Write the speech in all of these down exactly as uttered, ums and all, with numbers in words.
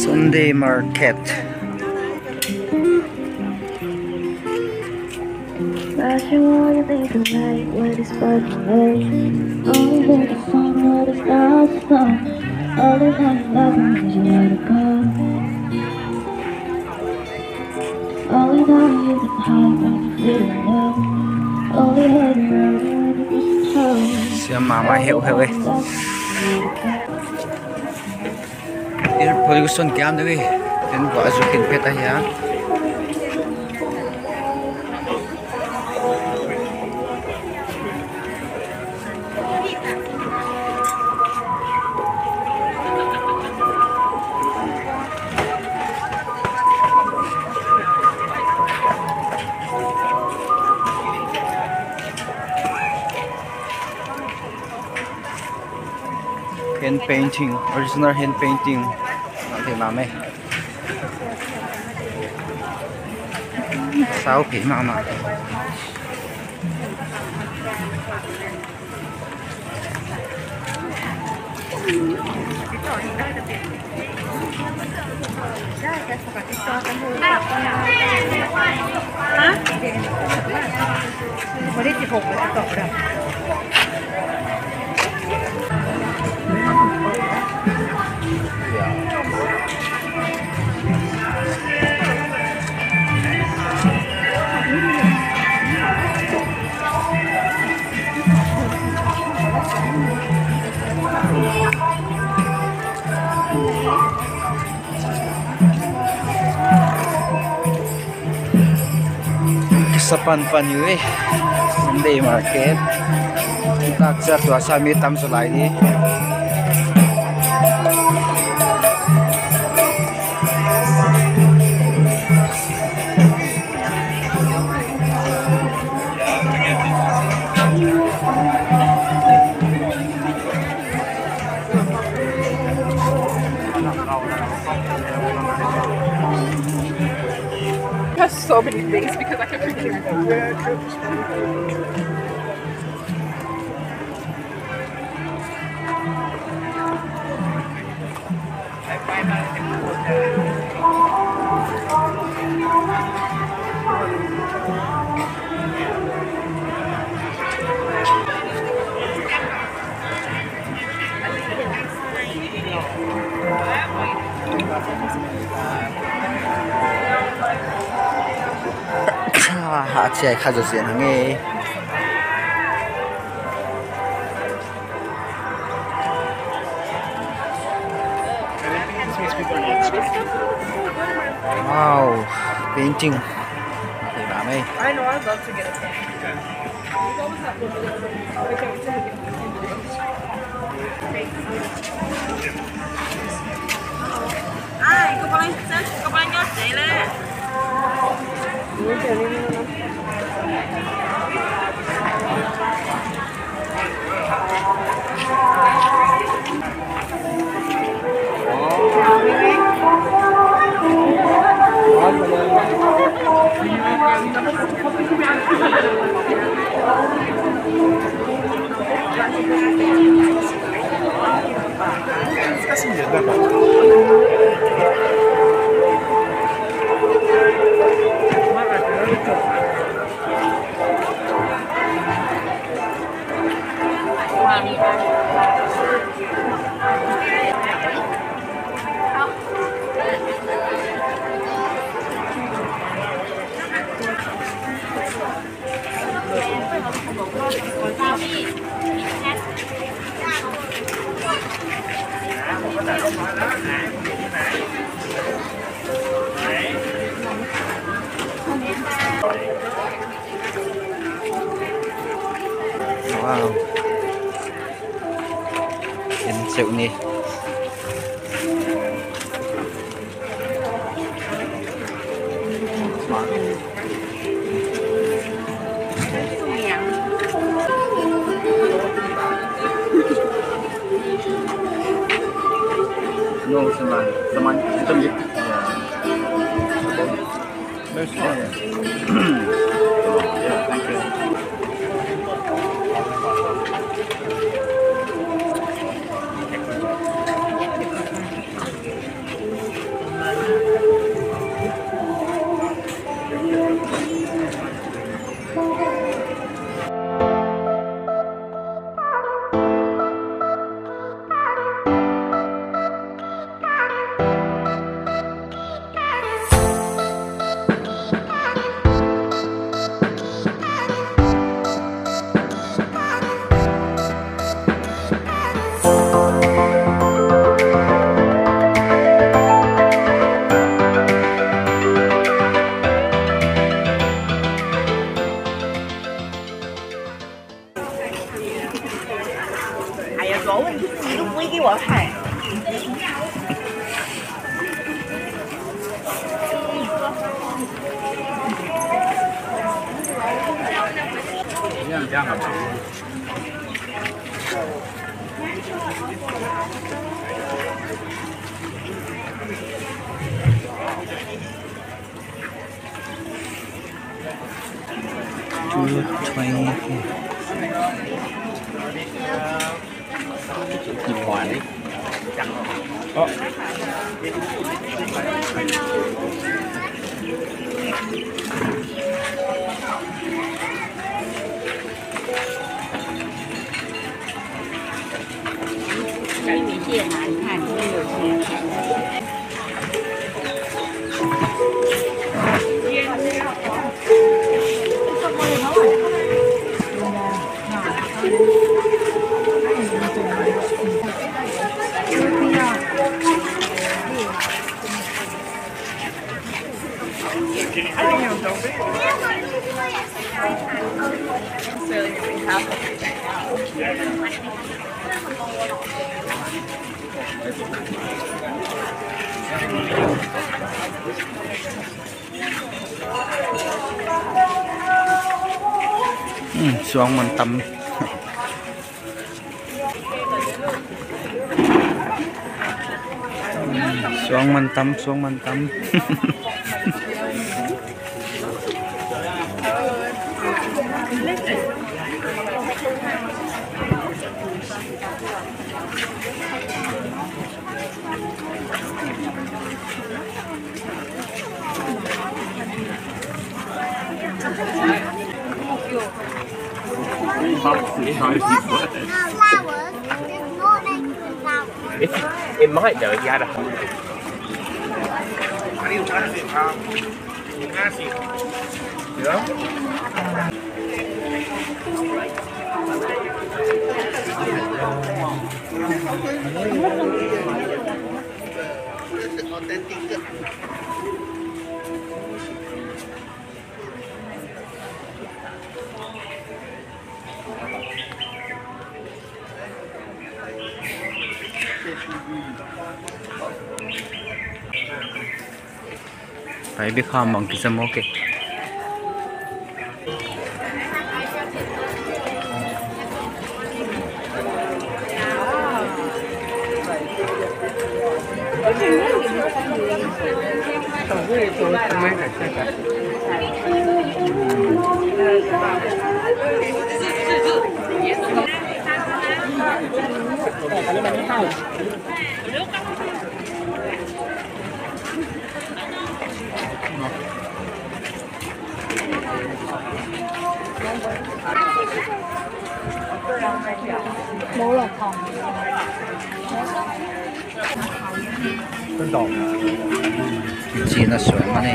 Sunday market. Siam mahmah heuheu e. Air pollution kiam deuh e. Ken kua zu kin pet ahi a. Hand painting, original hand painting. Nanti mame. Sau pi mama. Kisa panpan uh e. Sunday market. Tak sa tua sa mi tam sa lai ni. There's so many things because I can picture. Ah, a chiai kha zo sian hang e. Wow, painting. Okay, mami. I know, I'd love to get a painting. Wow. En seuh ni. No, saman. Saman. Ito, yeah. There's one. Yeah, thank you. 主要问题是你都不会给我看。Two twenty. Hmm, suang man tam. Suang man tam, suang man tam. It, it might though if you had a. Pai bik ha mang ki sa mo ke. Cina suai mah ni.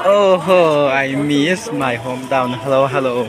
Oh ho, I miss my hometown. Hello, hello.